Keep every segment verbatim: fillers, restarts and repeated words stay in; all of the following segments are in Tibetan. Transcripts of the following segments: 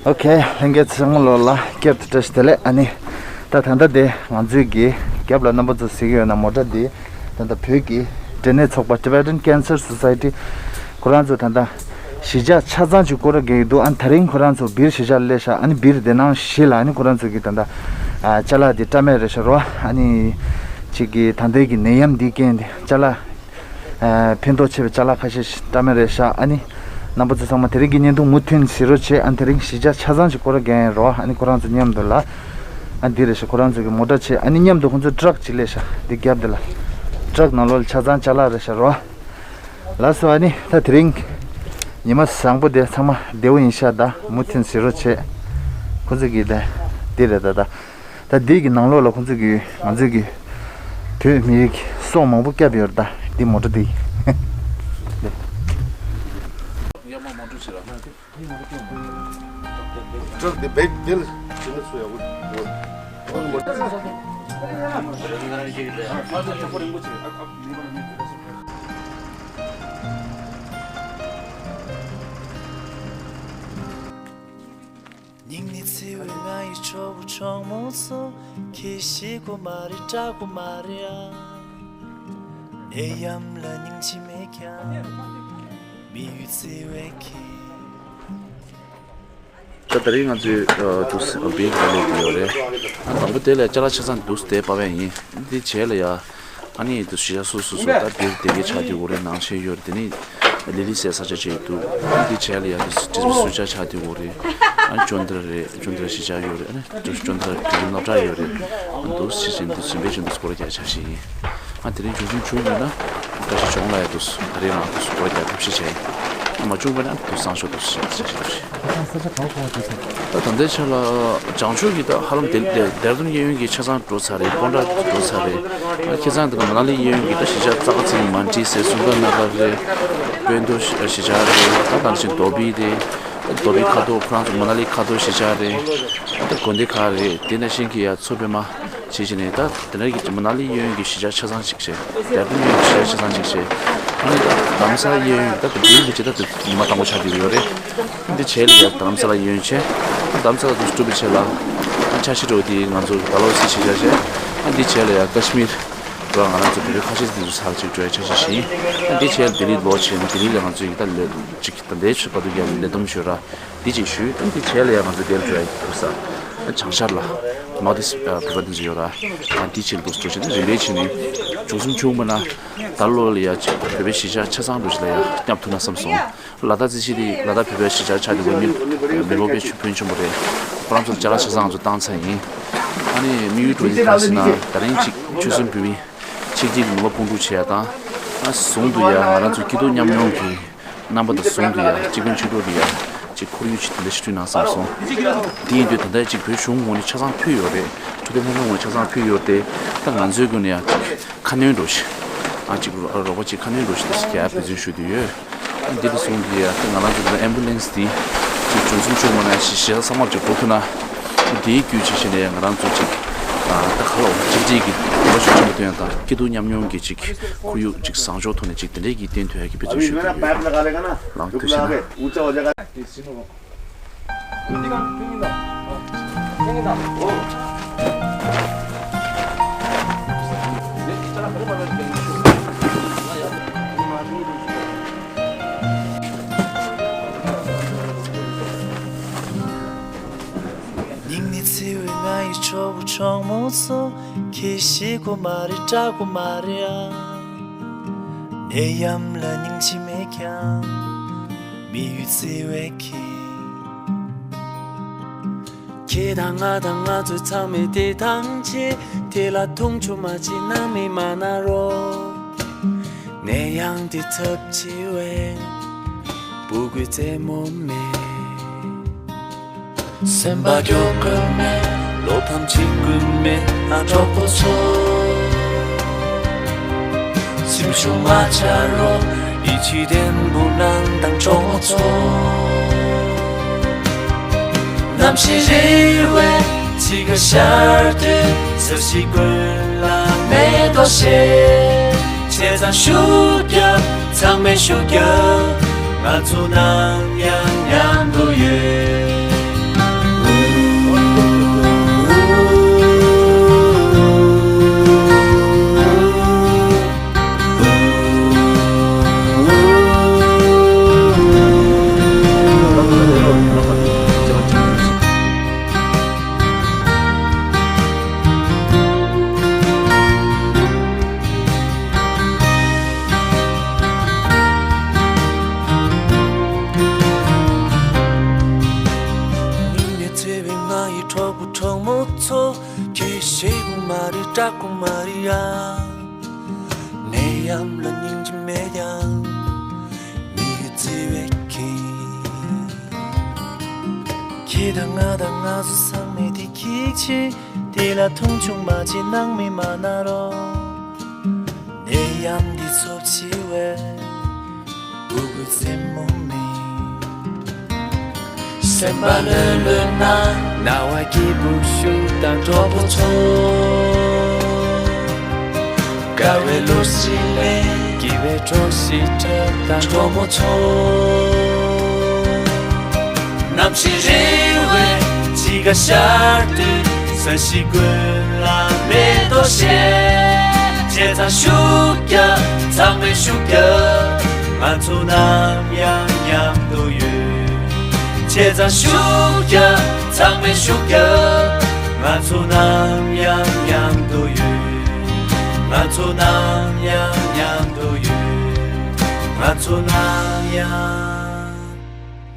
ཨོ་ཁེ། ལྷན་རྒྱས་ཚང་མ་ལོ་ལ་བསྐྱར་དུ་བཀྲ་ཤིས་བདེ་ལེགས། ཨ་ནི་ད་ད་ལྟ་དེ་ང་ཚོའི་གི་རྒྱབ་ལ་རྣམ་པ་ཚོ་གཟིགས་ཡོད་ན་མོ་ཊ་འདི་ད་ལྟ་བོད་ཀྱི་འབྲས་ནད་ཚོགས་པ་Tibetan Cancer Society ཁོ་རང་ཚོ་ད་ལྟ་གཞིས་ཆགས་ཆ་ཚང་ཅིག་སྐོར་ར་རྒྱག་གི་འདུག་ཨ་ནི་ད་རིང་ཁོ་རང་ཚོ་སྦིར་གཞིས་ཆགས་སླེབས་ཤག་ཨ་ནི་སྦིར་དེ་ནང་གཞི་ལ་ཨ་ནི་ཁོ་རང་ཚོ་གི་ད་ལྟ་ཨ་ཅ་ལག་དེ་བཀྲམ་ཡས་རེད་ཤག་རོ། ཨ་ནི་ཅིག་གི་ད་ལྟའི་གི་ནད་ཡམས་འདི་རྐྱེན་དེ་ཅ་ལག་ཨ་ཕན་ཐོགས་ཆེ་བའི་ཅ་ལག་ཁ་ཤས་ཤིག་བཀྲམ་ཡས་རེད་ཤག་ཨ་ནི་རྣམ་པ་ཚོ་ཚང་མ་དེ་རིང་གི་བརྙན་ཐུང་མུ་མཐུད་གཟིགས་རོགས་བྱེད། ཨ་ནི་དེ་རིང་གཞིས་ཆགས་ཆ་ཚང་ཞིག་སྐོར་ར་རྒྱག་ཡིན་རོ། ཨ་ནི་ཁོ་རང་ཚོ་མཉམ་དུ་ལ་ཨ་འདི་རེད་ཤག་ཁོ་རང་ཚོ་གི་མོ་ཊ་བྱེད། ཨ་ནི་མཉམ་དུ་ཁོང་ཚོ་ཊྲག་ཅིག་སླེབས་ཤག་འདི་རྒྱབ་འདི་ལ་ཊྲག་ནང་ལོགས་ལ་ཆ་ཚང་ཅ་ལག་རེད་ཤག་རོ། ལགས་སོ། ཨ་ནི་ད་དེ་རིང་ཉི་མ་བཟང་པོ་དེ་ཚང་མ་བདེ་བོ་ཡིན་ཤག་ད་མུ་མཐུད་གཟིགས་རོགས་བྱེད། ཁོང་ཚོ་གི་ད་འདི་རེད་ད་ད། ད་འདི་གི་ནང་ལོགས་ལ་ཁོང་ཚོ་གི་ང་ཚོ་གི་བོད་མི་རིགས་སྲོག་མང་པོ་བསྐྱབས་ཡོད་རེད་ད། འདི་མོ་ཊ་འདི། ཊྲག་འདི་བེག་འདི་ལ་ཅི་ནས་སུ་ཡག་པོ། སྙིང་ནས་བརྩེ་བའི་ང་ཡི་གྲོགས་པོ་གྲོགས་མོ་ཚོ། ཁྱེད་ཤེས་གོ་མ་རེད་སྐྲག་གོ་མ་རེད་ཨ། ནད་ཡམས་ལ་སྙིང་རྗེ་མེད་ཀྱང་། མི་ཡུལ་བརྩེ་བས་ཁྱེད། ད་དེ་རིང་ང་ཚོས་འདུག་སྦིར་ལ་སླེབས་ཀྱི་ཡོད་རེད། ཨ་དང་པོ་དེ་ལ་ཅ་ལག་ཆ་ཚང་འདུག་དེ་པ་བས་ཡིན། འདི་བྱས་ལ་ཡ། ཨ་ནི་དུ་ཤི་ཡ་སོ་སོ་སོ་ད་འདིར་དེ་གའི་ཆ་དེ་འོ་རེད་ནང་ཆེ་ཡོད་རེད། དེ་ནི་ལི་ལི་སའི་ས་ཆ་ཅིག་འདུག་ཨ་འདི་བྱས་ལ་ཡ་དུ་ཅི་སུ་ཆ་ཆ་དེ་འོ་རེད། ཨ་ཅོན་དར་རེད། ཅོན་དར་ཤི་ཆ་ཡོད་རེད། ཨ་ནི་དུ་ཅོན་དར་དུ་ནག་ཁྲ་ཡོད་རེད། ཨ་འདུག་ཤི་ཅན་དུ་ཚིམ་པའི་ཅན་དུ་སྐོར་རྒྱག་ཆ་ཞིག་ཡིན། ཨ་དེ་རིང་བྱུང་བྱུང་བྱུང་ཡོད་ན་བཀྲ་ཤིས་བྱུང་ལ་ཡ་དུ་ད་རེས་རང་དུ་སྐོར་རྒྱག་ཐབས་ཤེས་བྱས་ཡིན། ཨ་མ་བྱུང་བ་ན་དུ་སང་ཞོགས་དུ་ཤི་ཆ་ཞིག་ཡོད་རེད། ས་ཆ་གང་གང་དུ་ཚོད། ད་ད་ལྟའི་ཆ་ལ་བྱང་ཕྱོགས་ཀྱི་ད་ཧ་ལམ་དེ་ལས་དེར་དུན་གཡས་གཡོན་གྱི་ཆ་ཚང་འགྲོ་ཚར་རེད། ཀོན་ཊྲེག་འགྲོ་ཚར་རེད། ཁྱེད་ཚང་དེ་ན་མ་ན་ལི་གཡས་གཡོན་གྱི་ད་གཞིས་ཆགས་ཙག་ཙིག་མན་ཌི་ཟེར་སུན་དར་ན་གར་རེད། སྤོན་ཏོ་གཞིས་ཆགས་རེད། ད་ད་ནང་བཞིན་དོ་བི་རེད། དོ་བི་ཁ་ཐོག་ཁོ་རང་ཚོ་མ་ན་ལི་ཁ་ཐོག་གཞིས་ཆགས་རེད། ད་དགོན་སྡེ་ཁག་རེད། དེ་ནང་བཞིན་གྱི་ཡ་མཚོ་པདྨ་བྱས་བྱས་ནས་ད་དེ་འདྲ་གི་མ་ན་ལི་གཡས་གཡོན་གྱི་གཞིས་ཆགས་ཆ་ཚང་ཞིག་བྱས། དེར་དུན་གཡས་གཡོན་གྱི་གཞིས་ཆགས་ཆ་ཚང་ཞིག་བྱས། ཨ་ནི་ད་རྡ་རམ་ས་ལ་གཡས་གཡོན་ད་དེ་འདྲའི་གི་ཇི་ལྟར་དུ་ཉི་མ་དང་པོ་ཆགས་བསྡད་ཡོད་རེད། འདི་བྱས་ལ་ཡ་རྡ་རམ་ས་ལ་གཡས་གཡོན་བྱས། རྡ་རམ་ས་ལ་དུ་སྤྲུལ་པའི་ཆེད་ལ་ཨ་འཆར་གཞི་འགྲོ་དེ་ང་ཚོ་ཌལ་ཧོ་སི་གཞིས་ཆགས་བྱས། ཨ་འདི་བྱས་ལ་ཡ་ཀ་ཤི་མིར་ར་ང་རང་ཚོ་བོད་པའི་ཁ་ཆེ་དེ་ཚོ་ཚར་ཅིག་འགྲོ་ཡ་འཆར་གཞི་བཞིན། ཨ་འདི་བྱས་ལྡི་ལི་ལོག་བྱས་ནས་ལྡི་ལི་ལ་ང་ཚོ་ཡི་ད་ལས་ཅིག་ད་ལྟའི་ཆུ་བར་དུ་ཡ་ལས་བསྡོམས་ཞུ་ར། འདི་ཅིག་ཞུས། ཨ་འདི་བྱས་ལ་ཡ་ང་ཚོ་དེར་འགྲོ་ཡ་འདུག་ས། ཨ་བྱང་ཤར་ལ་ནོར་ཐི་ཨིསྟ་བོད་པ་འདི་ཚོ་ཡོད་ར། ཨ་འདི་བྱས་ལ་འདུག་འགྲོ་བྱས་ནས་རིམ་པས་བྱས་ནས་བྱུང་སེམས་བྱུང་མ་ན་ད་ལོ་ལ་ཡ་ཅིག་བོད་པའི་གཞིས་ཆགས་ཆ་ཚང་འགྲོ་ཅིག་ལ་ཡ་བསྐྱབ་ཐུབ་ན་བསམ་སོང་། ལ་དྭགས་རྩིས་ཆེན་དེ་ལ་དྭགས་བོད་པའི་གཞིས་ཆགས་ཆགས་དེ་བོད་མི་མི་རོགས་པའི་ཆུ་ཕོན་ཆེན་པོ་རེད། ཁོ་རང་ཚོར་ཅ་ལག་ཆ་ཚང་ང་ཚོ་བཏང་ཚར་ཡིན། ཨ་ནི་དམིགས་ཡུལ་འགྲོ་དེ་ག་ཟེར་ན་ད་རིང་ཅིག་ཆོལ་གསུམ་བོད་མི་ཆིག་སྒྲིལ་གྱི་ནུས་པ་སྤུངས་འདུག་བྱས་ཡ་དང་། ཨ་ཟུང་དུ་ཡ་ང་རང་ཚོ་སྐྱིད་སྡུག་མཉམ་མྱོང་གི་རྣམ་པ་དང་ཟུང་དུ་ཡ་གཅིག་ཕན་གཅིག་གྲོགས་དུ་ཡ་ཅིག་ཁོར་ཡུག་ཅིག་དེ་འདྲ་ཞིག་བསྐྲུན་ན་བསམ་སོང་། དེ་ཡིན་དུས་ད་ལྟ་ཅིག་བོད་གཞུང་ངོས་ནས་ཆ་ཚང་ཕུལ་ཡོད་རེད། འཕྲོད་བསྟེན་ལྷན་ཁང་ངོས་ནས་ཆ་ཚང་ཕུལ་ཡོད་དེ། ད་ང་ཚོའི་ངོས་ནས་ཡ་ཅིག་ཁ་སྣོན་འགྲོ་ཞིག་ཨ་ཅིག་རོགས་པ་ཅིག་ཁ་སྣོན་འགྲོ་ཞིག་དེ་ཞིག་ཡ་འབད་བརྩོན་ཞུ་གི་ཡོད། ཨ་འདི་ལ་སོང་དུས་ཡ་ད་ང་རང་ཚོ་ད་ཨེམ་བུ་ལེན་སི་འདི་ཅིག་བྱུང་སེམས་བྱུང་མ་ན་ཞི་ཞི་ས་མར་ཅིག་འགྲོ་ཐུབ་ན། འདིའི་བརྒྱུད་ཅིག་བྱས་ནས་ང་རང་ཚོ་ཅིག་ཨ་ད་ག་ལ་འོ་གཅིག་སྒྲིལ་གྱི་འགྲོ་ཞུ་ཆེན་པོ་སྟོན་ཡ་དང་སྐྱིད་སྡུག་མཉམ་མྱོང་གི་ཅིག་ཁོར་ཡུག་ཅིག་བཟང་ཕྱོགས་ཐོག་ནས་ཅིག་དེ་འདྲའི་གི་བསྟན་ཐུབ་ཡ་གི་འབད་བརྩོན་ཞུ་གི་ཡོད། ལགས་ཐུགས་རྗེ་གནང་། སྙིང་ནས་བརྩེ་བའི་ང་ཡི་གྲོགས་པོ་གྲོགས་མོ་ཚོ། ཁྱེད་ཤེས་གོ་མ་རེད་སྐྲག་གོ་མ་རེད་ཨ། ནད་ཡམས་ལ་སྙིང་རྗེ་མེད་ཀྱང་། མི་ཡུལ་བརྩེ་བས་ཁྱེད། ཁྱེད་དང་ང་དང་ང་ཚོ་ཚང་མས་བདེ་ཐང་ཆེད། དེ་ལ་མཐོང་ཆུང་མ་བྱེད་སྣང་མེད་མ་ན་རོགས། ནད་ཡམས་འདི་ཚབས་ཆེ་བས། སྤུ་གུའི་རྩེད་མོ་མེད། སེམས་པ་སྐྱོ་དགོས་མེད། བློ་ཕམ་བྱེད་དགོས་མེད་ཨ་གྲོགས་པོ་ཚོ། སེམས་ཤུགས་མ་ཆག་རོགས། ཡིད་ཆེས་བརྟན་པོ་གནང་དང་གྲོགས་པོ་ཚོ། གནམ་གཤིས་རེ་བས་ཚིག་ག་ཤར་དུས། ས་གཞི་ཀུན་ལ་མེ་ཏོག་བཞད། བྱས་ཙང་ཤུགས་རྒྱབ། ཚང་མས་ཤུགས་རྒྱབ། ང་ཚོ་ནམ་ཡང་མཉམ་དུ་ཡོད། བཀྲག་པོ་མ་རེད་ཡ། ནད་ཡམས་ལ་སྙིང་རྗེ་མེད་ཀྱང་། མི་ཡུལ་བརྩི་བའི་ཁྱིམ། ཁྱེད་དང་ང་དང་ང་ཚོ་ཚང་མས་དེ་གིས་ཆེ། དེ་ལ་མཐོང་ཆུང་མ་བྱེད། སྣང་མེད་མ་གནང་རོགས། ནད་ཡམས་འདི་ཚབས་ཆེ་བས། འུ་གུའི་རྩེད་མོ་མིན། སེམས་པ་ལྷོད་ལྷོད་ན། རྣ་བ་སྐྱིད་པོ་ཞུ་དང་གྲོགས་པོ་ཚོ། དགའ་བའི་ལོ་གཅིག་ལས། སྐྱིད་པའི་གྲོགས་ཤིག་འཕྲད་དང་གྲོགས་མོ་ཚོ། གནམ་གཤིས་རེ་བས་དཔྱིད་ཀ་ཤར་དུས། ས་གཞི་ཀུན་ལ་མེ་ཏོག་བཞད། བྱས་ཙང་ཤུགས་རྒྱབ། ཚང་མས་ཤུགས་རྒྱབ། ང་ཚོ་ནམ་ཡང་མཉམ་དུ་ཡོད། བྱས་ཙང་ཤུགས་རྒྱབ། ཚང་མས་ཤུགས་རྒྱབ། ང་ཚོ་ནམ་ཡང་མཉམ་དུ་ཡོད། ང་ཚོ་ནམ་ཡང་མཉམ་དུ་ཡོད། ང་ཚོ་ནམ་ཡང་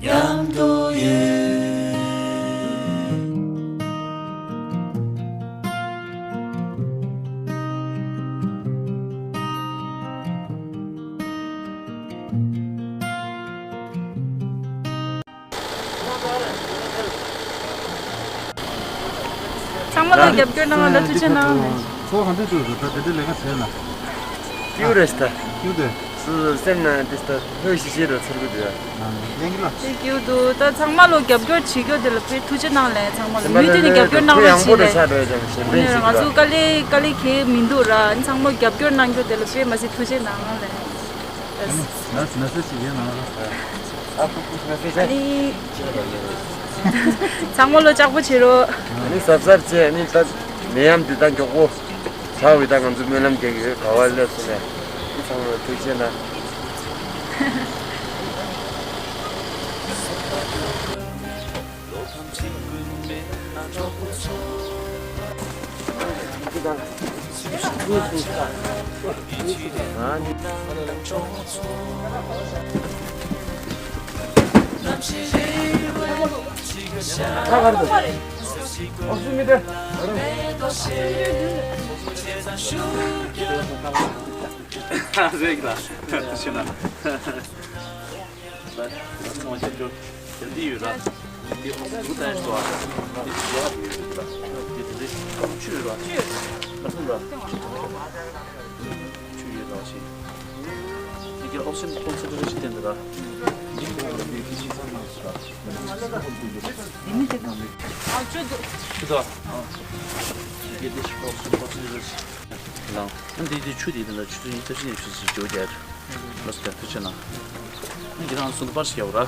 མཉམ་དུ་ཡོད། ཚང་མ་ལ་རྒྱབ་སྐྱོར་གནང་བ་ལ་ཐུགས་རྗེ་གནང་། ཚོགས་གང་འདྲ་འདུག་ད་དེ་འདྲ་ལས་ཀ་བྱས་ན། སྐྱིད་རེད་ད། སྐྱིད་དེ། སེམས་ནང་དེ་ལྟ་ལྷོད་ཤིག་ཤིག་རེད་ཚར་གི་འདུག་ཡ། ལེན་གི་ལ། དེ་སྐྱིད་འདུག་ད་ཚང་མ་ལོ་རྒྱབ་སྐྱོར་བྱེད་རྒྱུ་དེ་ལ་དཔེ་ཐུགས་རྗེ་གནང་ལེ། ཚང་མ་ལོ་མུ་མཐུད་ནས་རྒྱབ་སྐྱོར་གནང་རོགས་བྱེད་ལེ། ཡང་པོ་རེད་ཆགས་འགྲོ་ཡ་ཅང་ཞེ་འདྲ་ཞིག་ང་ཚོ་དཀའ་ལས་དཀའ་ལས་གས་མི་འདུག་ར། ཚང་མ་རྒྱབ་སྐྱོར་གནང་རྒྱུ་དེ་ལ་དཔེ་མ་སྲིད་ཐུགས་རྗེ་གནང་ལེ། ན་ན་ས་ཞིག་ཡོད་ན་ར། ཨ་ཁུ་ཁུ་ན་ས་ས། ཨ་ནི། ཚང་མ་ལོ་ལྕགས་པོ་བྱེད་རོགས། ཨ་ནི་གཟབ་གཟབ་བྱས། ཨ་ནི་ད་ནད་ཡམས་འདི་ད་མགྱོགས་པོ་ཚར་བའི་ད་ང་ཚོ་སྨོན་ལམ་རྒྱག་གི་ཡོད། ག་བ་སླེབས་སོང་ནས་ཚང་མ་ལ་ཐུགས་རྗེ་གནང་། རེད་ལ། ད་ཚང་མ་ཞབས་ཞུ་ཞབས་འདི་ཡོད་ར། འདི་ཨོག་སི་ཇན་འདུག་ད་ཡིན་སོ། འདི་ཡ་ཡོད་ར། འདི་དེ་འདྲའི་ཆུ་ཡོད་ར། ཆུ་ཡོད་ར། ཆུ་ཡོད་ར་ཞེས། འདི་གི་ཨོག་སི་ཇན་ཀོན་སེན་ཊི་རེ་ཤན་བསྟན་འདུག་ར། འདི་གི་ཨོག་སི་ཇན་ཀོན་སེན་ཊི་རེ་ཤན་བསྟན་འདུག་ར། ཨ་ཆུ་འདུག་ཆུ་འདུག་ཨ། འདི་གི་ཨོག་སི་ཇན་ཀོན་སེན་ཊི་རེ་ཤན། ལའང་། ཨ་འདི་འདི་ཆུ་འདི་འདི་ལ་ཆུ་ཚོད་ཉི་ཤུ་རྩ་བཞི་ནས་ཆུ་ཚོད་བཅུ་བརྒྱད། ལོ་སི་ཀ་ཐུགས་ཆེ་གནང་། ཨ་འདི་རང་སུན་པར་ཞིག་ཡོད་ར།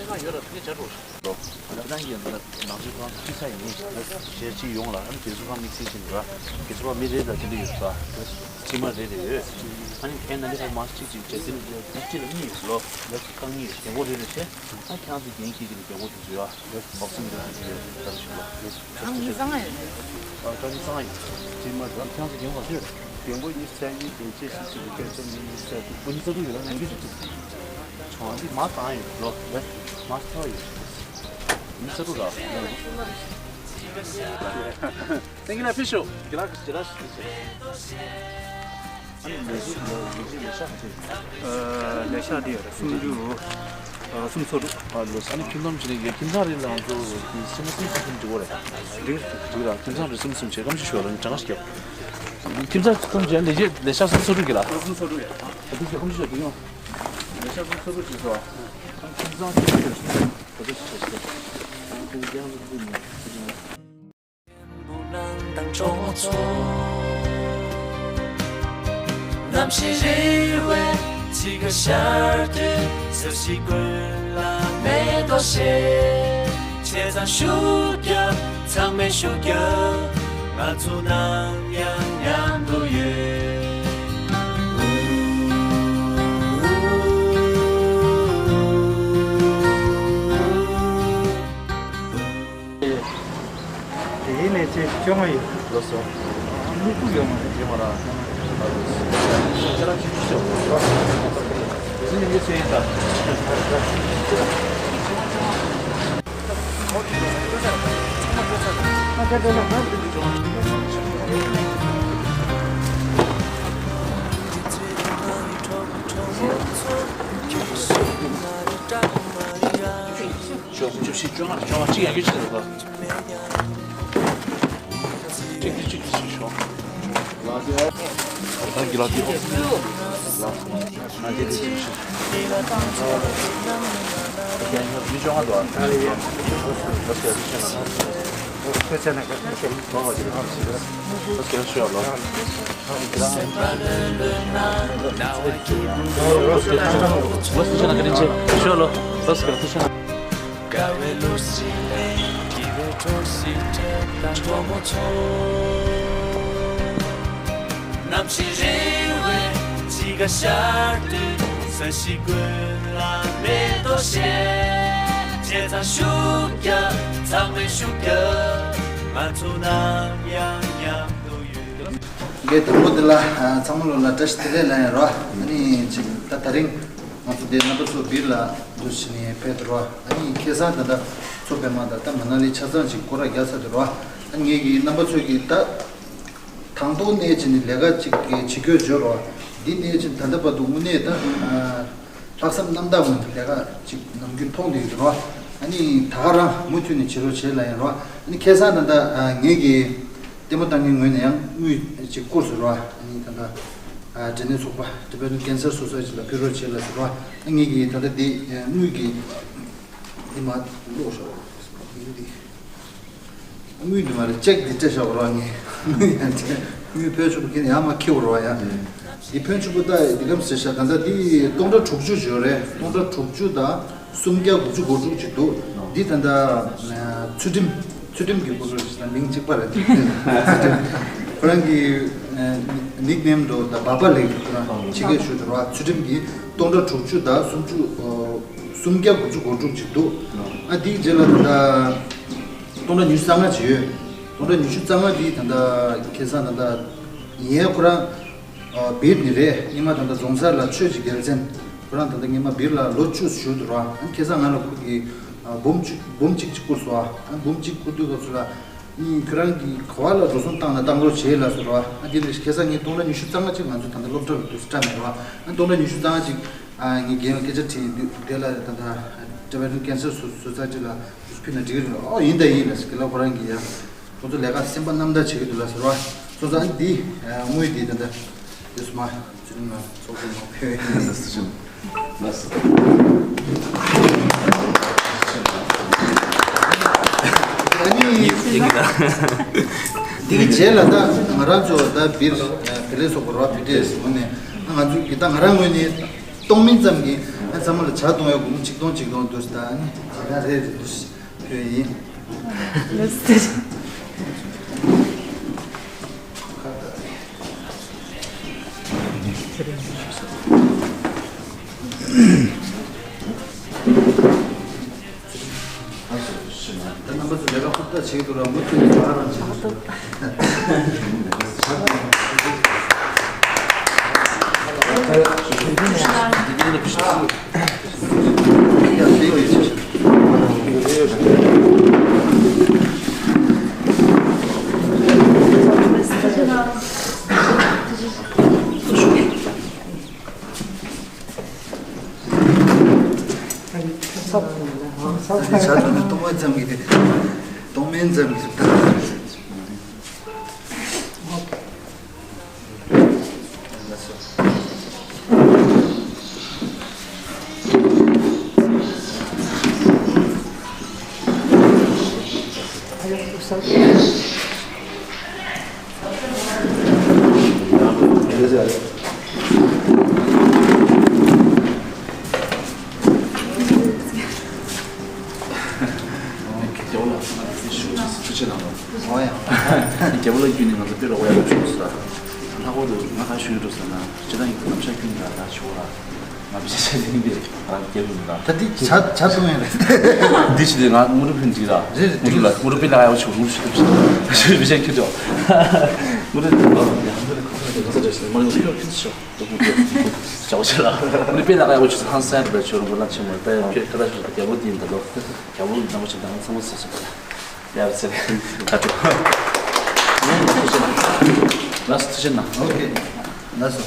ལོ། ད་ལྟ་གི་ནང་ཆོས་ཁང་ཕྱི་ས་ཡིན། གཞས་གཅིག་ཡོང་ལ་ཨ་ནི་དེ་ཚོ་ཁང་དམིགས་བསལ་ཞིག་འདུག་ག་དེ་ཚོ་ཁང་མི་རེ་ལ་དེ་འདྲ་ཡོད་འདུག་ག་ཕྱི་མ་རེ་རེ་ཡོད། ཨ་ནི་ཁྱེད་ནང་ལས་ཁང་མ་གཅིག་གཅིག་བྱས་དེ་ནི་དེ་གཅིག་ལ་གཉིས་ཡོད་ལོ། ཁང་གཉིས་ཡོད། རྒན་གོག་རེ་རེ་བྱས། ཨ་ཁྱེད་ཚོ་རྒན་ཁྱེད་ཀྱི་རྒན་གོག་དེ་ཚོ་ཡོད། བོག་སིང་རེ་རེ་ཡོད་ལྟ་བུ་ཞིག་ལ། ཁང་མི་གཙང་ཡོད། ཨ་ཁང་མི་གཙང་ཡོད། ཕྱི་མ་རེ་ཁྱེད་ཚོ་རྒན་གོག་ཡོད། རྒན་གོག་གཉིས་ཚན་གཉིས་རྒན་བཅས་ཤིག་ཅིག་གི་སྐད་ཆ་མི་གཉིས་ཚན་དུ་ཀུན་ས་རུ་ཡོད་ལ་ནང་གི་ཞིག་ཅིག་ཆང་འདི་མ་བཏང་ཡོད་ལོ། མ་ཚ་ཡོད། མི་ས་རུ་ར། སེང་གེ་ལ་ཕི་ཤོ་གི་ལ་གི་ལ་ཤི་ཤི། ཨ་ནི་ལས་གཞི་ལས་གཞི་ལས་ཤག་གི། ལས་ཤག་དེ་ཡོད་རེད། སུམ་ཅུ། སུམ་སོ་དྲུག་ཨ་ལོ་ས་ནི་ཁྱིམ་ཚང་ཆེ་ནས་ཡོད། ཁྱིམ་ཚང་རེ་ལ་ང་ཚོ་ཁྱིམ་ཚང་སུམ་སུམ་ཁྱིམ་འགྲོ་གི་རེད། འགྲིག་འགྲིག་ར། ཁྱིམ་ཚང་རེ་སུམ་སུམ་བྱས་ཁམ་ཤི་ཤོར་ལ་གྲངས་ཀ་ཞིག་རྒྱབ། ཁྱིམ་ཚང་ཁམ་ཤི་ལས་བྱེད་ལས་ཤག་སུམ་སོ་དྲུག་གི་ལ། སུམ་སོ་དྲུག་ཡ། ད་དུང་ཁྱོད་ཁམ་ཤི་ཤོར་དུ་ཡོང་། ལས་ཤག་སུམ་སོ་དྲུག་བྱས་སོ། ཁྱིམ་ཚང་ཁྱིམ་ཚང་རེ་སུམ་སུམ་ད་དུང་ཞིག་བྱས་སོ། ཁྱིམ་ཚང་ཁྱིམ་ཚང་རེ་སུམ་སུམ། གནམ་གཤིས་རེ་བས་དཔྱིད་ཀ་ཤར་དུས། ས་གཞི་ཀུན་ལ་མེ་ཏོག་བཞད། བྱས་ཙང་ཤུགས་རྒྱབ། ཚང་མས་ཤུགས་རྒྱབ། ང་ཚོ་ནམ་ཡང་མཉམ་དུ་ཡོད། དེ་ཡིན་ནས་ཆེ་བཅོ་ལྔ་ཡོད། ལོ་སོ། སྨུག་པོ་ཡོད་མ་རེད། ཡོད་མ་རེད། ཤོག་བཅུ་བཞི་བཅོ་ལྔ་བཅོ་ལྔ་གཅིག་ཡང་ཡོད་ཅི་རེད་པ། གཅིག་གཅིག་གཅིག་ཤོག་ད་གི་ལ་དེ་ཨོ། ལ་ང་དེ་དེ་གཅིག་ཤོག་ཡང་ཡང་མི་བཅོ་ལྔ་འདུག་ཨ། ལ་སྐྱ་དེ་ཤོག་ལ་ཁོས་ཚེ་ན་ག་ཤོག་ལ་ལ་སྐྱ་ཤོག་ལ། ངས་དང་པོ་འདི་ལ་ཚང་མ་ལོ་ལ་བཀྲ་ཤིས་བདེ་ལེགས་ལབ་ཡིན་རོ། ཨ་ནི་ཅིག་ད་དེ་རིང་ང་ཚོ་འདི་རྣམ་པ་ཚོ་སྦིར་ལ་འདུ་བྱས་ནས་ཕེབས་འདུག་རོ། ཨ་ནི་ཁ་སང་ད་ལྟ་མཚོ་པདྨ་དང་ད་མ་ན་ལི་ཆ་ཚང་ཅིག་སྐོར་ར་རྒྱག་ཚར་འདུག་རོ། ཨ་ནི་ངས་ཀྱི་རྣམ་པ་ཚོས་ཀྱི་ད་དང་ཐོག་ནས་བྱས་ནས་ལས་ཀ་ཅིག་གི་བྱེད་དགོས་བརྗོད་རོ། འདི་ནས་བྱས་ད་ལྟ་བར་དུ་དངོས་གནས་ད། ལྷག་བསམ་རྣམ་དག་ངང་ལས་ཀ་ཅིག་ནམ་རྒྱུན་མཐོང་བསྡད་ཡོད་རོ། ཨ་ནི་ད་ག་རང་མུ་མཐུད་ནས་བྱེད་རོགས་བྱེད་ལབ་ཡིན་རོ། ཨ་ནི་ཁ་སང་ད་ལྟ་ངེད་ཀྱི་ལྟད་མོ་ལྟ་མཁན་ངོས་ནས་ཡང་དངུལ་ཅིག་བསྐུར་སོང་རོ། ཨ་ནི་ད་ལྟ་འབྲས་ནད་ཚོགས་པ་Tibetan Cancer Society ལ་ཕུལ་རོགས་བྱེད་ལབ་སོང་རོ། ཨ་ངེད་ཀྱིས་ད་ལྟ་འདི་དངུལ་གྱི་འདི་མ་ཀློག་ཤོག་དངུལ་འདི། དངུལ་འདི་མ་རེད། ཅེག་འདི་སྤྲད་བཞག་པ་རོ། ངས་དངུལ་ཡང་སྤྲད། དངུལ་ཕོན་ཆུང་པོ་ཁྱེད་ཡང་མ་འཁྱེར་བ་རོ་ཡ། འདི་ཕོན་ཆུང་པོ་ད་འདི་གམ་ཟེར་ཤག་ད་ལྟ་འདི་སྟོང་ཕྲག་དྲུག་ཅུ་ཡོད་རེད། སྟོང་ཕྲག་དྲུག་ཅུ་དང་སུམ་བརྒྱ་དགུ་བཅུ་གོ་དྲུག་ཅིག་འདུག་འདི་ད་ལྟ་ཚུལ་ཁྲིམས་ཚུལ་ཁྲིམས་ཀྱི་སྐུ་ཚབ་ཞིག་ད་མིང་གཅིག་པ་རེད། ཚུལ་ཁྲིམས་ཁོ་རང་གི་ནིག་ནེམ་འགྲོ་ད་བ་པ་ལེགས་ཁོ་རང་ཕྱི་རྒྱལ་བཞུགས་འདུག་རོ། ཚུལ་ཁྲིམས་ཀྱི་སྟོང་ཕྲག་དྲུག་ཅུ་དང་སུམ་ཅུ། སུམ་བརྒྱ་དགུ་བཅུ་གོ་དྲུག་ཅིག་འདུག་ཨ་དེའི་རྗེས་ལ་ད་ལྟ་སྟོང་ཕྲག་ཉི་ཤུ་རྩ་ལྔ་ཅིག་ཡོད། སྟོང་ཕྲག་ཉི་ཤུ་རྩ་ལྔ་དེ་ད་ལྟ་ཁ་སང་ད་ལྟ་ངའི་ཁོ་རང་སྦིར་ནས་རེད། སྔོན་མ་ད་ལྟ་རྫོང་སར་ལ་ཆོས་ཀྱི་རྒྱལ་མཚན་ཁོ་རང་ད་ལྟ་སྔོན་མ་སྦིར་ལ་ལོ་བཅུ་བཞུགས་འདུག་ར། ཨ་ཁ་སང་ང་ལ་ཁོ་གིས་འབུམ་གཅིག་འབུམ་གཅིག་ཅིག་བསྐུར་སོང་། ཨ་འབུམ་གཅིག་བསྐུར་དུས་སྐབས་སུ་ལ། ཨ་ཁྱོད་རང་གིས་ག་བ་ལ་འགྲོ་སོང་བཏང་ན་བཏང་རོགས་བྱེད་ལབ་སོང་ར། ཨ་དེ་ལས་ཁ་སང་ངས་སྟོང་ཕྲག་ཉི་ཤུ་རྩ་ལྔ་ཅིག་ང་ཚོ་ད་ལྟ་སློབ་གྲྭ་ལ་དུས་སུ་བཀྲམ་མེད་ར། ཨ་སྟོང་ཕྲག་ཉི་ཤུ་རྩ་ལྔ་ཅིག་ཨ་ངས་རྒན་ལ་སྐད་ཆ་དྲིས་དུས་དེ་ལ་ད་ལྟ་Tibetan Cancer Society ལ་ཕུལ་ན་འགྲིག་གི་རེད། ཨོ་ཡིན་ད་ཡིན་ལབ་ཟེར་གི་ལ། ཁོ་རང་གིས་ཡ་ཁོ་ཚོ་ལས་ཀ་སེམས་པ་རྣམ་དག་བྱེད་ཀྱི་འདུག་ལབ་ཟེར་བ། སོང་ཙང་འདི་དངུལ་འདི་ད་ལྟ་དུས་སུ་མ་ཚུལ་ཁྲིམས་ལ་ཚོགས་འདུ་ནང་ཕུལ་ཡིན། ལགས་སོ། ཨ་ནི་འདི་གི་རྗེས་ལ་ད་ང་རང་ཚོ་ད་སྦིར་བདེ་ལེགས་ཚོགས་པ་ར་བི་ཏི་ཨེ་སི་ངོས་ནས་ང་ཚོ་གི་ད་ང་རང་ངོས་ནས། གཏོང་མིན་ཙམ་གྱིས་ཨ་ཚང་མ་ལ་ཇ་གཏོང་ཡ་སྒོར་མོ་ཆིག་སྟོང་ཆིག་སྟོང་འདུག་ཟེར། ད་ཨ་ནི་ཇི་ལྟར་རེད་རེད་འདུག་ཟེར་ཕུལ་ཡིན། ལགས་སོ། ད་རྣམ་པ་ཚོ་ལས་ཀ་ཧུར་ཐག་བྱེད་ཀྱི་འདུག་ར། མུ་མཐུད་ནས་ང་རང་བྱེད་ཀྱི་འདུག་ས་ཆ་ནས་གཏོང་བ་ཙམ་གྱིས་གཏོང་མིན་ཙམ་གྱིས། རྒྱལ་བ་ལགས་ང་ཚོ་ཞུ་ཅིག་ཐུགས་རྗེ་གནང་རོགས། ཨོ་ཡ། རྒྱལ་བ་ལགས་བརྒྱུད་ནས་ང་ཚོ་དཔེ་རོགས་ཡག་པོ་བྱུང་སོང་ལ། ལྷག་པར་དུ་ང་ག་ཞུ་ཡོད་འགྲོ་ཟེར་ན་སྤྱིར་བཏང་གི་ལམ་ཤག་བརྒྱུད་ནས་ལ་ད་ཞུ་བ་ལ་ང་བི་ཤ་ཤ་ཡིན་པས་ང་རང་རྒྱལ་བ་ལ་ད་འདི་ཇ་ཇ་གཏོང་ཡ་རེད། འདི་ཞིག་ལས་ང་དངོས་གྲུབ་ཕན་འདི་ལ་རེད་རེད། དངོས་གྲུབ་ལ་དངོས་གྲུབ་དཔེ་ལ་ཡག་པོ་བྱུང་རུང་ཞུ་ཞུ་བི་ཤ་ཁྱོད་དོ་དངོས་གྲུབ་ལ་ཡག་པོ་ལ་ཁོ་ལ་ གང་ས་ཅག་ཞིག་མ་ཡོང་ས་ཡོད་ཁྱོད་ཤོག་ཏུ་ཧུ་ཏུ་ཞའོ་ཆེ་ལ་ནི་དཔེ་ལ་ཡག་པོ་ཆུ་ཚང་སན་པའི་ཆུ་རུང་པོ་ལ་ཆེན་མོ་དཔེ་ཁྱོད་ཁ་ལ་ཤོག་རྒྱལ་པོ་དེ་ཡིན་ད་ལོ། རྒྱལ་པོ་རྣམ་པ་ཆེ་དང་ཚང་མ་སོ་སོ་ཡར་ཚེ་ཁ་ཐུག་ལ་སུ་ཐུ་ཤེ་ན། ལ་སུ་ཐུ་ཤེ་ན། ཨོ་ཁེ། ལ་སུ།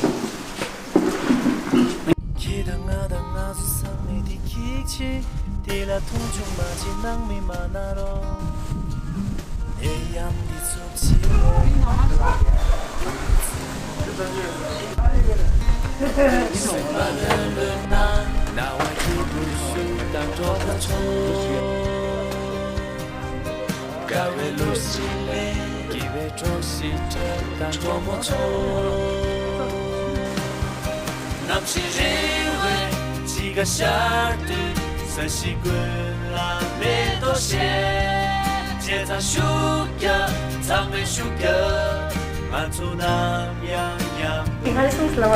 ཁྱེད་དང་ང་དང་ང་ཚོ་བསམ་མེད་དེ་ཁྱེད་ཆེ་དེ་ལ་མཐོང་ཆུང་མ་བྱེད་ནང་མི་མ་ན་རོ། ཨེ་ཡམ་འདི་ཚོ་ཕྱི་ལོ། སེམས་པ་ལྷོད་ལྷོད་ན་ན་བ་ཁྱེད་དུ་ཤུགས་དང་འགྲོ་ཁ་ཚོ། དགའ་བའི་ལོ་ཞིག་ལས་དགེ་བའི་གྲོགས་ཤིག་འཕྲད་དང་གྲོགས་མོ་ཚོ། གནམ་གཤིས་རེ་བའི་དཔྱིད་ཀ་ཤར་དུས་ས་གཞི་ཀུན་ལ་མེ་ཏོག་བཞད། བྱས་ཙང་ཤུགས་རྒྱབ་ཚང་མས་ཤུགས་རྒྱབ། ང་ཚོ་ནམ་ཡང་མཉམ་དུ། དེ་ག་རེ་གསུངས་སླ་བ།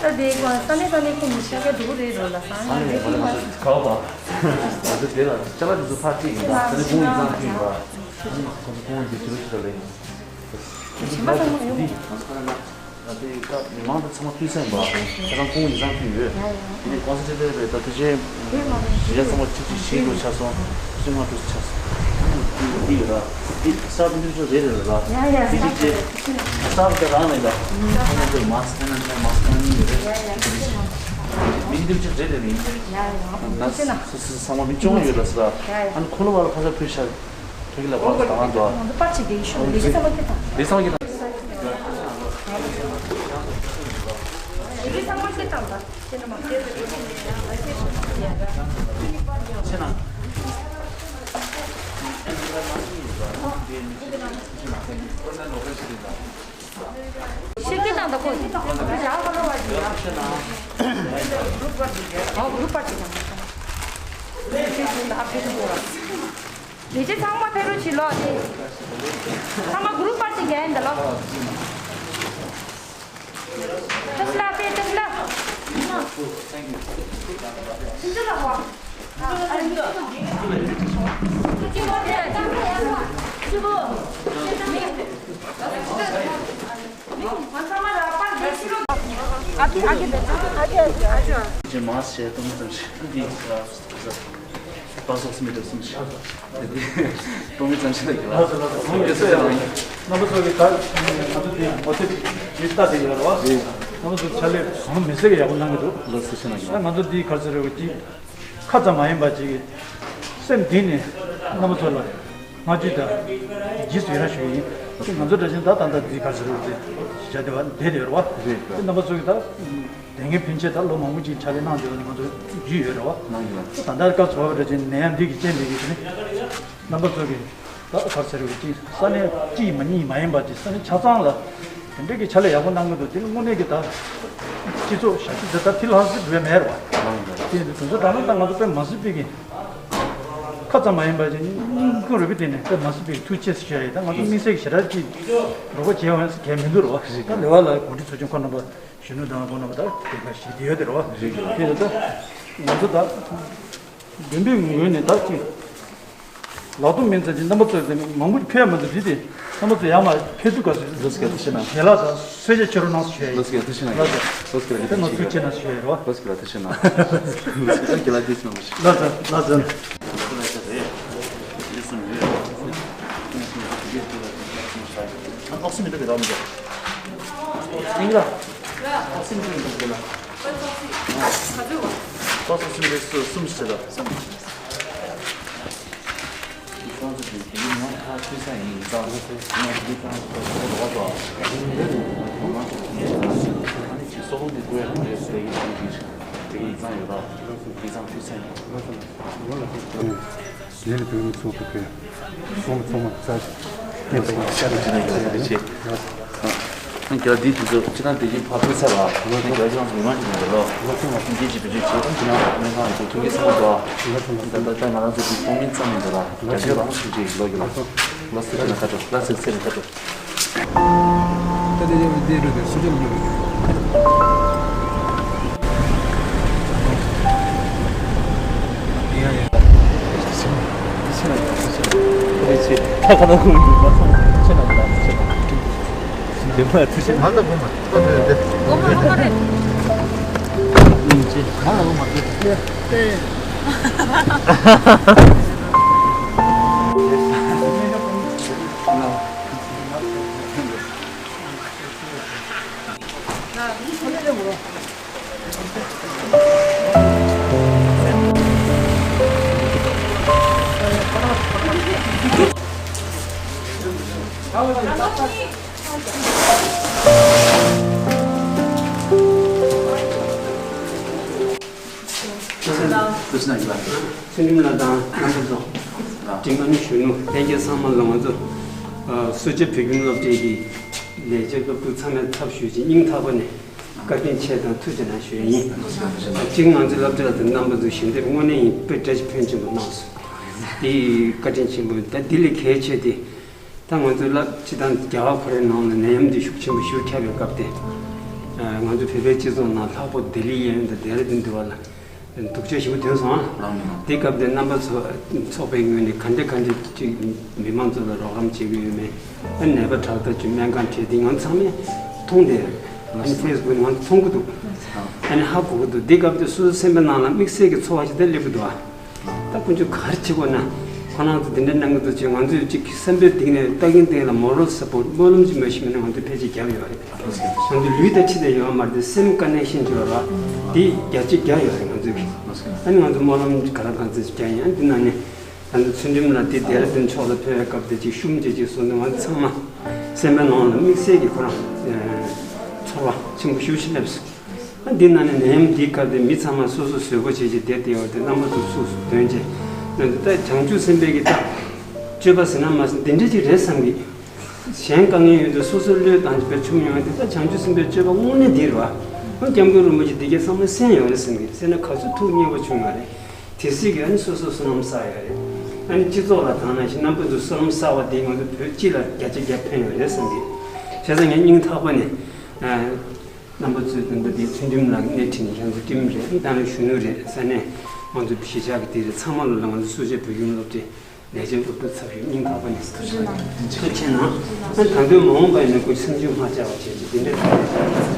ད་དེ་ས་གནས་ས་གནས་ཁོ་མི་ཤེས་ཀ་འདུག་རེད་རོ་ལ་ས་ས་གནས་གནས་ཁོ་མི་ཤེས་ག་བ། ང་ཚོ་དེ་ལ་ཅ་ལག་དེ་ཚོ་ཕར་ཁྲིད་ཡིན་པ། ས་གནས་ཁོང་ཡིག་ཚང་ཁྲིད་ཡིན་པ། ཁོང་ཁོང་གི་ཇི་ལུགས་ཤིག་ལ་ལེན། ཞིམ་པ་ཚང་མ་ཡོང་། ང་ཚོ་ཁ་ན་ད་དེ་ད་མི་མང་དུ་ཚང་མ་ཕུལ་ས་ཡིན་པ། ཁྱེད་རང་ཁོང་ཡིག་ཚང་ཕུལ་ཡོད། དེ་ནས་གོང་ས་ཆེ་དེ་རེད། ད་དུས་ཆེན་གཞི་རྒྱ་ཚང་མ་གཅིག་གཅིག་བཞི་ལོ་ཆགས་སོང་། དུས་ཆེན་ལྔ་དྲུག་ཆགས་སོང་། དེ་ཡོད་ར། དེ་གསར་དུ་འདི་ཚོ་རེད་རེད་ར། དེ་གཅིག་བྱས་གསར་དུ་རང་ནས་ད་ཁོང་ཚོས་མཱ་སི་ཁ་ནང་ནས་མཱ་སི་ཁ་གཉིས་ཡོད་རེད། མི་འདི་ཚོ་རེད་རེད་མིན། ད་ས་ས་ས་མ་མི་ཅུང་ཡོད་ར་ས། ཨ་ནི་ཁོ་ལོ་བ་ལ་ཁ་ཤས་ཕུལ་ཤག་ཕ་གི་ལ་ཕར་དང་དུ། ང་ཚོ་པར་ཆས་དེ་ཤོག་ལས་ཀ་ཚང་མ་ཁྱེར་དང་། ལས་ཚང་མ་ཁྱེར་དང་། ལས་ཀ་ཚང་མ་ཁྱེར་དང་ད། ཁྱེད་རང་མ་ཁྱེར་ཟེར་གོ་ནི་ཡང་ང་ཁྱེར་ཤོག་ཡ། ཁྱེད་རང་། ཤེས་ཀྱི་དང་ད་ཁོ་ཡིན། ཡག་ག་ལོ་བ་ཡིན་ཡ། ཨོ་གུ་རུབ་པར་ཅིག་དང་། ལས་བྱེད་ཚང་མ་ཕེབས་རོགས་བྱེད་ལོ་དེ། ཚང་མ་གུ་རུབ་པར་ཅིག་རྒྱག་ཡིན་ད་ལོ། ཏེ་སི་ལ་པེ་ཏེ་སི་ལ། ཅེ་མ་ཞེས་གཏོང་ཙམ་ཞིག་འདི་ལ་སྤ་སོགས་སུ་མི་འདུག་སུམ་ཞིག་གཏོང་མི་ཙམ་ཞིག་ལ་གི་ལ་སོ་སོ་ཡང་རྣམ་པ་ཚོ་གི་ད་ང་ཚོ་འདི་ངོ་དེབ་འདི་ལྟ་དེ་ཡོད་རེད་བ། རྣམ་པ་ཚོ་ཕྱག་ལས་གང་མི་སྲིད་གི་ཡག་པོ་གནང་གི་འདུག་ལ་སོ་ཞེ་ན་གི་ད་ང་ཚོ་འདི་ག་རེ་ཟེར་རེད་བ་ཅིག་ཁ་ཙམ་མ་ཡིན་པ་ཅིག་གི་སེམས་གཏིང་ནས་རྣམ་པ་ཚོ་ལ་བསྔགས་བརྗོད་དང་རྗེས་སུ་ཡི་རང་ཞུ་གི་ཡིན། ང་ཚོ་འདྲ་ཞིག་ད་ད་ལྟ་འདི་ག་རེ་ཟེར་རེད་བ་ཅིག་བྱ་བདེ་བ་བསྡད་ཡོད་རེད་བ། རེད་རེད། རྣམ་པ་ཚོ་གི་ད། དེ་སྔའི་ཕན་ཆད་ད་ལོ་མང་པོ་ཅིག་ཕྱག་ལས་གནང་བསྡད་པ་ནི་ང་ཚོ་རྒྱུས་ཡོད་རེད་བ། གནང་ཡོད། ད་ལྟ་སྐབས་སུ་བབས་པ་འདྲ་ཅིག་ནད་ཡམས་འདི་གི་རྐྱེན་འདི་གིས་དེ་ནི་རྣམ་པ་ཚོ་གི་ད་ག་རེ་ཟེར་བའི་ཅིག་ས་གནས་གཅིག་མ་གཉིས་མ་ཡིན་པ་ཅིག་ས་གནས་ཆ་ཚང་ལ་དེ་འདྲའི་གི་ཕྱག་ལས་ཡག་པོ་གནང་གི་འདུག་དེ་ནི་དངོས་གནས་ཀྱི་ད་སྤྱི་ཚོགས་ཞབས་ཞུ་དེ་ད་དེ་ལྷག་ཟིག་འགྲོ་ཡ་མེད་རེད་བ། གནང་ཡོད། དེ་ཡིན་དུས་དེ་ཚོ་ད་ནི་ད་ང་ཚོ་དཔེ་མ་སྲིད་པའི་གི་ཁ་ཙམ་མ་ཡིན་པ་ཅིག་སྙིང་ཁུང་རུས་པའི་སྟེང་ནས་དཔེ་མ་སྲིད་པའི་ཐུགས་རྗེ་ཆེ་ཞུ་ཡ་ཡིན། ད་ང་ཚོ་དམིགས་བསལ་གྱི་ཞེ་དྲག་ཅིག་རོགས་པ་བྱས་ཡོང་ཡ་གལ་མི་འདུག་རེད་བ། ད་ལེ་བ་ལ་གོ་སྒྲིག་ཚོགས་ཆུང་ཁོ་རྣམ་པ། གཞོན་ནུ་དང་ཁོང་རྣམ་པ་ད་དེ་ག་ཞིག་དེ་ཡོད་དེ་རེད་བ། རེད་རེད། དེ་ད་ང་ཚོ་ད་འདོན་པའི་ངོས་ནས་ད་ཅིག་ལག་ཏུ་མེད་ཚད་ཀྱི་རྣམ་པ་ཚོས་མང་པོ་ཕེབས་མ་འདུག་དེ་དེ་རྣམ་པ་ཚོ་ཡར་མར་ཕེབས་དུས་སྐབས་སུ་ལོ་སྐད་ཐུགས་ཆེ་གནང་། ཞལ་ལག་དང་གསོལ་ཇ་མཆོད་རོགས་གནང་ཞུ་ཡ་ཡིན། ལོ་སྐད་ཐུགས་ཆེ་གནང་། ལགས་སོ། ལོ་སྐད་ད་ཐུགས་ཆེ་གནང་། ཐུགས་ཆེ་གནང་ཞུ་ཡ་ཡིན་རེད་བ། ལོ་སྐད་ཐུགས་ཆེ་གནང་། ལགས་སོ་ལགས་སོ། ཨོག་སི་མི་འདུག་གི་ར་མི་འདུག་ཨིང་ར། ཨོག་སི་མི་འདུག་གི་ལ། ཨོག་སི་མི་འདུག་གསུམ་ཞིག་ལ། ལས་ལ་བོད་མི་ཚོགས་པའི་གསུང་ཚང་མ་རྩ་ཆེ་སྟོན་པ་ཡིན་ཤ་རུ་ཅི་ན་ཡོད་རེད་ཆེ། ཨང་། ཁྱེད་ལ་འདིའི་དུས་ཚོད་སྤྱི་བཏང་དེ་བཞིན་ཕར་ཕུལ་ཚར་ལ། ཁྱེད་ལ་ཁྱེད་རང་ཚོ་མི་མང་ཞིག་མི་འདུག་ལོ། ཁྱེད་ཀྱིས་ཅིག་བེད་སྤྱོད་བྱེད་དང་ཁྱེད་རང་མི་མང་ཚོ་མཐུན་རྐྱེན་ཚང་མ་འདུག་ད་ལྟ་ང་རང་ཚོ་འདི་གཏོང་མིན་ཙམ་མིན་འདུག་ལ། རྒྱ་ཆེ་རང་ཞིག་ཅིག་ལོ་གི་ལ། ལ་སི་ཆེ་ན་ཁ་ཏོ་ལ་སི་ཚེ་ན་ཁ་ཏོ། ད་དེ་ཡང་དེ་རུ་དེ་སུ་ཅི་ལ་མི་རུ་དེ། ཡ་ཡ། ད་ཁ་ན་ཁུ་མི་འདུག་ང་ཚོ་ཆེ་ན་ཁ་ཆེ་ན། དེ་མ་ཐུ་ཤེས། ང་ལ་གོ་མ་ཐུ་ཤེས། གོ་མ་ཐུ་ཤེས། ང་ལ་གོ་མ་ཐུ་ཤེས། ཚུལ་ཁྲིམས་ལགས་དང་རྣམ་པ་ཚོ། ཁྲིམས་ཁང་གཞོན་ནུ་ལྷན་རྒྱས་ཚང་མ་ལ་ང་ཚོ་སུ་ཇཱ་བོད་ཁྱིམ་སློབ་གྲྭའི་གི་ལས་བྱེད་སློབ་ཕྲུག་ཚང་མའི་ཚབ་ཞུས་ཀྱི་སྙིང་ཐག་པ་ནས་བཀའ་དྲིན་ཆེ་དང་ཐུགས་རྗེ་གནང་ཞུ་ཡ་ཡིན། གཅིག་ང་ཚོའི་སློབ་གྲྭ་དང་རྣམ་པ་ཚོའི་ཞལ་འདེབས་དངོས་གནས་ཡིན་དཔེ་བཀྲ་ཤིས་ཕོན་ཆེན་པོ་གནང་སོང་། དེ་བཀའ་དྲིན་ཆེན་པོ། ད་དེ་ལས་གལ་ཆེ་དེ། ད་ང་ཚོའི་སློབ་སྤྱི་དང་རྒྱ་གར་ཁོ་རའི་ནང་ལ་ནད་ཡམས་འདི་ཤུགས་ཆེན་པོ་ཞིག་ཁྱབ་པའི་སྐབས་དེ། ང་ཚོ་བོད་པའི་སྤྱི་ཚོགས་ནང་ལྷག་པར་ལྡི་ལི་གཡས་གཡོན་དང་ལྡེ་ར་ལྡུན་འདི་བ་ལ་སྡུག་ཅག་ཞིག་ཐོན་སོང་ཨ། དེ་སྐབས་དེ་རྣམ་པ་ཚོ་ཚོགས་པའི་ངོས་ནས་ག་འདྲ་ག་འདྲ་ཅིག་མི་མང་ཚོ་ལ་རོགས་རམ་བྱེད་ཀྱི་ཡོད་མེད། ཨ་ནད་པ་དྲག་ཐག་ཆོད་སྨན་ཁང་བྲལ་དེ་ང་ཚང་མས་མཐོང་བསྡད་ཡོད་རེད། ཨ་ནི་ཕེ་སི་བུག་ནང་མཐོང་གི་འདུག་ཨ་ནི་ཧ་གོ་གི་འདུག་དེ་སྐབས་དེ་སོ་སོ་སེམས་པའི་ནང་ལ་དམིགས་བསལ་གྱི་ཚོར་བ་ཞིག་དེ་སླེབས་ཀྱི་འདུག་ཨ། ད་དཀོན་མཆོག་ག་རེ་བྱེད་དགོས་ན། ཁོ་རང་ཚོ་དེ་འདྲ་གནང་གི་འདུག་ཅེས་ང་ཚོས་ཅིག་སེམས་པའི་གཏིང་ནས་ལྟ་གིན་གཏིང་ལ་མོ་རལ་སཔོར་ཊི་སྨོན་ལམ་ཅིག་མ་ཞུས་ན་ང་ཚོས་ཕལ་ཆེར་བརྒྱབ་ཡོད་རེད། ང་ཚོ་ལུས་དང་ཁྲི་དེ་ཡོད་མ་རེད་དེ་སེམས་དཀའ་གནད་ཤིན་ཏུ་ཡོད་ར། དེ་རྒྱ་ཆེ་བརྒྱབ་ཡོད་རེད་ང་ཚོས། ཨ་ནི་ང་ཚོ་སྨོན་ལམ་ག་རེ་གང་ཚོད་ཅིག་བརྒྱབ་ཡིན། ཨ་འདི་ན་ནི་ང་ཚོ་ཚུལ་ཁྲིམས་ལགས་དེ་ལྡེ་ར་ལྡུན་ཕྱོགས་ལ་ཕེབས་པའི་སྐབས་དེ་ཅིག་བཤུམ་བྱས་ཅིག་སོང་ནས་ང་ཚོ་ཚང་མ་སེམས་པའི་ནང་ལ་དམིགས་བསལ་གྱི་ཁོ་རང་ཚོར་བ་ཆེན་པོ་ཞེ་པོ་ཅིག་སླེབས་སོང་། ཨ་འདི་ན་ནི་ནད་ཡམས་འདིའི་སྐབས་དེ་མི་ཚང་མ་སོ་སོ་བཟོད་སྒོ་བྱེད་ཅིག་བསྡད་དེ་ཡོད་དེ་རྣམ་པ་ཚོ་སུ་སུ་དོན་བྱེད། ང་ཚོ་ད་བྱང་ཆུབ་སེམས་དཔའི་གི་ད་སྤྱོད་པ་ཟེར་ན་མ་ཟེར་འདི་འདྲ་ཅིག་རེད་བསམ་གི། གཞན་དཀའ་ངལ་ཡོད་དུས་སོ་སོར་བློས་བཏང་བྱས་པའི་ཆུམ་ཡོང་དེ་ད་བྱང་ཆུབ་སེམས་དཔའི་སྤྱོད་པ་དངོས་གནས་འདི་རེད་བ། ཨ་སྐྱབས་མགོན་རིན་པོ་ཆེ་འདི་གའི་བསམ་བློ་གསན་ཡོང་རེད་བསམ་གི། གསན་ན་ག་ཚོད་ཐུགས་མཉེས་པོ་བྱུང་ཡོད་རེད། དེ་སྲིད་ཀྱི་ཨ་ནི་སོ་སོ་བསོད་ནམས་བསགས་ཡོད་རེད། ཨ་ནི་སྤྱི་ཚོགས་ལ་དང་ནང་བཞིན་རྣམ་པ་ཚོ་བསོད་ནམས་བསགས་པ་དེ་ང་ཚོ་བོད་སྤྱི་ལ་བརྒྱ་ཆ་བརྒྱ་ཕན་ཡོད་རེད་བསམ་གི། བྱས་ཙང་ངས་སྙིང་ཐག་པ་ནས་ཨ་རྣམ་པ་ཚོས་ད་ལྟ་དེ་ཚུལ་ཁྲིམས་ལགས་སྣེ་ཁྲིད་ནས་ཁྱེད་ཚོ་ཁྲིམས་རེད། ཨ་ནི་ད་ནི་གཞོན་ནུ་རེད། ས་གནས་ང་ཚོ་གཞིས་ཆགས་ཀྱི་དེ་རེད། ཚང་མ་ལ་ང་ཚོ་སུ་ཇཱ་བོད་ཁྱིམ་སློབ་གྲྭའི་ལས་བྱེད་སློབ་ཕྲུག་ཚབ་ཞུས་སྙིང་ཐག་པ་ནས་ཐུགས་རྗེ་གནང་། ཐུགས་རྗེ་གནང་། ཨ་ནི་ད་དུང་མ་འོངས་པ་ཡིན་ན་ཁོ་སེམས་ཤུགས་མ་ཆག་པ་བྱས་ཏེ་དེ་འདྲའི་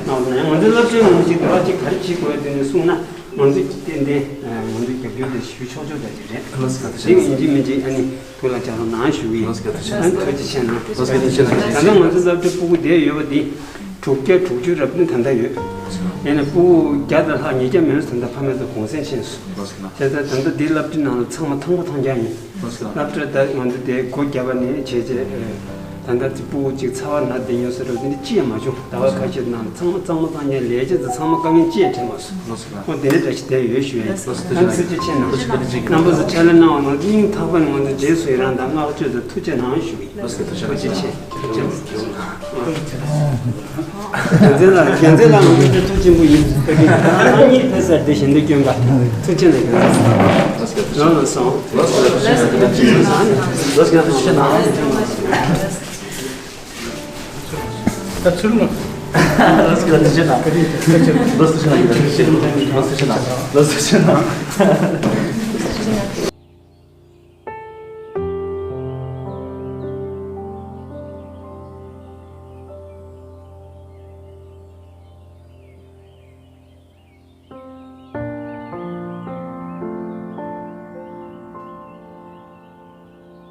ཐོག་ནས་གནང་བ་ན་ང་ཚོའི་སློབ་གྲྭའི་ངོས་ནས་ཅིག་འདྲ་བ་ཅིག་ག་རེ་བྱེད་དགོས་དེ་ནས་གསུངས་ན་ང་ཚོས་ཏན་ཏན་ང་ཚོས་རྒྱབ་སྐྱོར་དེ་ཞུ་ཆོག་ཆོག་འདྲ་ཅིག་རེད། ལགས་སོ། དེ་ཡིན་གཅིག་མིན་གཅིག་ཨ་ནི་ཐུགས་ལ་འཇགས་རོགས་གནང་ཞུ་གི་ཡིན། ལགས་སོ། ཐུགས་རྗེ་ཆེ་གནང་། ལགས་སོ། ཐུགས་རྗེ་ཆེ་གནང་། ད་ལྟ་ང་ཚོ་སློབ་གྲྭའི་སྤུ་གུ་བསྡད་ཡོད་པ་འདི་དྲུག་བརྒྱ་དྲུག་ཅུ་རབ་ནི་ད་ལྟ་ཡོད། ཡིན་ན་སྤུ་གུ་བརྒྱ་དང་ལྷག་ཉིས་བརྒྱ་མིན་ན་ད་ལྟ་ཕ་མ་ཚོ་གུང་སེང་ཕྱིན་སོང་། ལགས་སོ། བྱས་ཙང་ད་ལྟ་འདི་སློབ་གྲྭའི་ནང་ལ་ཚང་མ་ཐང་པོ་ཐང་རྐྱང་ཡིན། ལགས་སོ། སློབ་གྲྭ་ད་ང་ཚོ་དེ་སྒོ་བརྒྱབ་པ་ནས་བྱས་རྗེས་ད་ལྟ་དེ་སྤུ་གུ་གཅིག་ཚ་བ་ན་བསྡད་ཡོད་ཟེར་བ་དེ་འདྲ་ཅི་ཡང་མ་བྱུང་། ཟླ་བ་ཁ་ཤས་ནང་ཚང་མ་གཙང་མ་གཙང་རྐྱང་ལས་བྱེད་ཚོ་ཚང་མ་དཀའ་ངལ་ཅི་ཡང་འཕྲད་མ་སོང་། ལགས་སོ། ཁོང་དེ་འདྲ་འདྲ་ཞིག་བསྡད་ཡོད་ཞུ་ཡ་ཡིན། ལགས་སོ། ཐུགས་རྗེ་ཆེ་གནང་། ཐུགས་རྗེ་ཆེ་གནང་། རྣམ་པ་ཚོ་ཕྱག་ལས་གནང་བ་ནང་སྙིང་ཐག་པ་ནས་ང་ཚོ་རྗེས་སུ་ཡི་རང་དང་བསྔགས་བརྗོད་དང་ཐུགས་རྗེ་གནང་ཞུ་གི་ཡིན། ལགས་སོ། ཐུགས་རྗེ་ཆེ། ཐུགས་རྗེ་ཆེ། རྒྱལ་མཚན་ལགས། རྒྱལ་མཚན་ལགས་ང་ཚོ་ཐུགས་ཆེན་པོ་ཡིན། ཁྱེད་རང་གཉིས་ཕེབས་སར་དེ་བཞིན་དུ་སྐྱོན་པ་ཐུགས་རྗེ་ཆེ་གནང་། རང་ལ་སོང་། ལགས་སོ། ཐུགས་རྗེ་ཆེ་གནང་། ལགས་སོ། ཐུགས་རྗེ་ཆེ་གནང་། ད་ཚུར་མ། ལགས་སོ། ཐུགས་རྗེ་ཆེ་གནང་། ལགས་སོ། ཐུགས་རྗེ་ཆེ་གནང་། ལགས་སོ། ཐུགས་རྗེ་ཆེ་གནང་། ལགས་སོ། ཐུགས་རྗེ་ཆེ་གནང་། ཁྱེད། ལགས་སོ། ཐུགས་རྗེ་གནང་།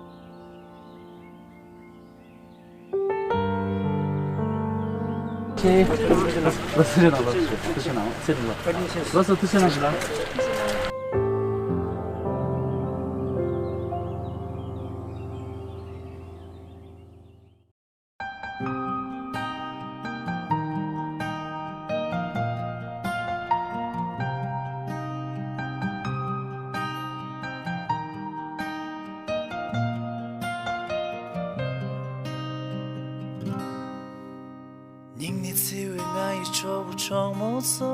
ལགས་སོ། ཐུགས་རྗེ་གནང་། ལགས་སོ། ཐུགས་རྗེ་གནང་། སྙིང་ནས་བརྩེ་བའི་ང་ཡི་གྲོགས་པོ་གྲོགས་མོ་ཚོ།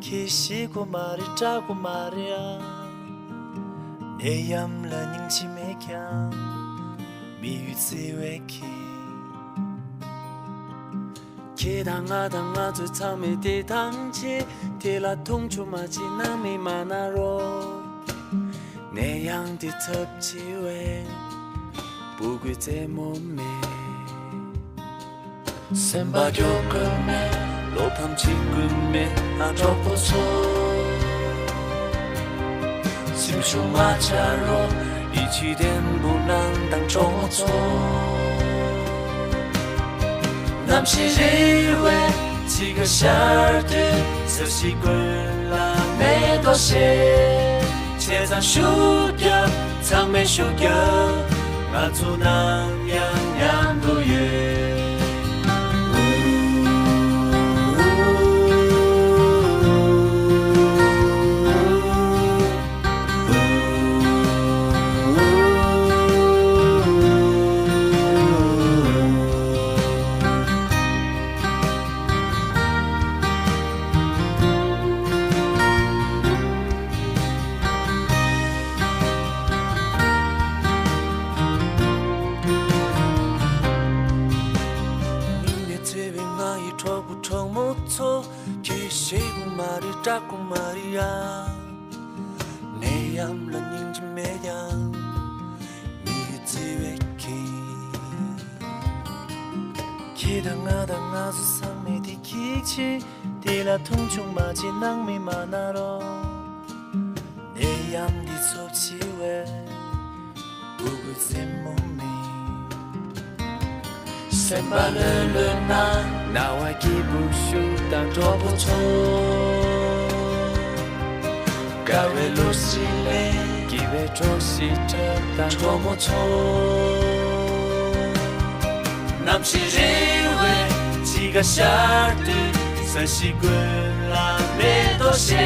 ཁྱེད་ཤེས་ཀྱི་མ་རེད། སྐྲག་གི་མ་རེད་ཨ། ནད་ཡམས་ལ་སྙིང་རྗེ་མེད་ཀྱང་། མི་ཡུལ་བརྩེ་བས་ཁེངས། ཁྱེད་དང་ང་དང་ང་ཚོ་ཚང་མས་བདེ་ཐང་ཆེད། དེ་ལ་མཐོང་ཆུང་མ་བྱེད། སྣང་མེད་མ་ན་རོགས། ནད་ཡམས་འདི་ཚབས་ཆེ་བས། སྤུ་གུའི་རྩེད་མོ་མེད། སེམས་པ་སྐྱོ་གི་མེད། བློ་ཕམ་བྱེད་ཀྱི་མེད། ཨ་གྲོགས་པོ་ཚོ། སེམས་ཤུགས་མ་ཆག་རོགས། ཡིད་ཆེས་བརྟན་པོ་གནང་དང་གྲོགས་མོ་ཚོ། གནམ་གཤིས་རེ་བས་ཚིག་ག་ཤར་དུས། ས་གཞི་ཀུན་ལ་མེ་ཏོག་བཞད། བྱས་ཙང་ཤུགས་རྒྱབ། ཚང་མས་ཤུགས་རྒྱབ། ང་ཚོ་ནམ་ཡང་མཉམ་དུ་ཡོད། ཉིན་ནས་བརྩེ་བའི་ང་ཡི་གྲོགས་པོ་གྲོགས་མོ་ཚོ། ཁྱེད་ཤེས་ཀྱི་མ་རེད། སྐྲག་གི་མ་རེད་ཡ། ནད་ཡམས་ལ་སྙིང་རྗེ་མེད་ཀྱང་། མི་ཡི་བརྩེ་བས་ཁེངས། ཁྱེད་དང་ང་དང་ང་ཚོ་ཚང་མས་བདེ་སྐྱིད་ཆེད། དེ་ལ་མཐོང་ཆུང་མ་བྱེད། སྣང་མེད་མ་ན་རོགས། ནད་ཡམས་འདི་ཚབས་ཆེ་བས། སྤུ་གུའི་རྩེད་མོ་མེད། སེམས་པ་ལྷོད་ལྷོད་ན། རྣ་བ་སྐྱིད་པོ་ཞུ་དང་གྲོགས་པོ་ཚོ། དགའ་བའི་བློ་ཞིག་ལེན། སྐྱིད་པའི་གྲོགས་ཤིག་འཁྲབ་དང་གྲོགས་མོ་ཚོ། གནམ་གཤིས་རེ་བས་དཔྱིད་ཀ་ཤར་དུས། ས་གཞི་ཀུན་ལ་མེ་ཏོག་བཞད།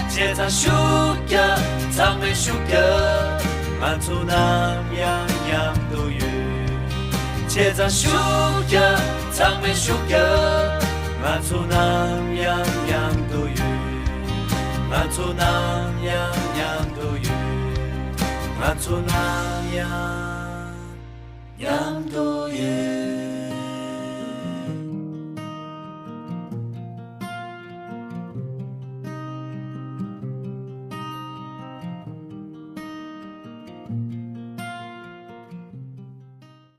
བྱས་ཙང་ཤུགས་རྒྱབ། ཚང་མས་ཤུགས་རྒྱབ། ང་ཚོ་ནམ་ཡང་མཉམ་དུ་ཡོད། བྱས་ཙང་ཤུགས་རྒྱབ། ཚང་མས་ཤུགས་རྒྱབ། ང་ཚོ་ནམ་ཡང་མཉམ་དུ་ཡོད། ང་ཚོ་ནམ་ཡང་མཉམ་དུ་ཡོད། ང་ཚོ་ནམ་ཡང་མཉམ།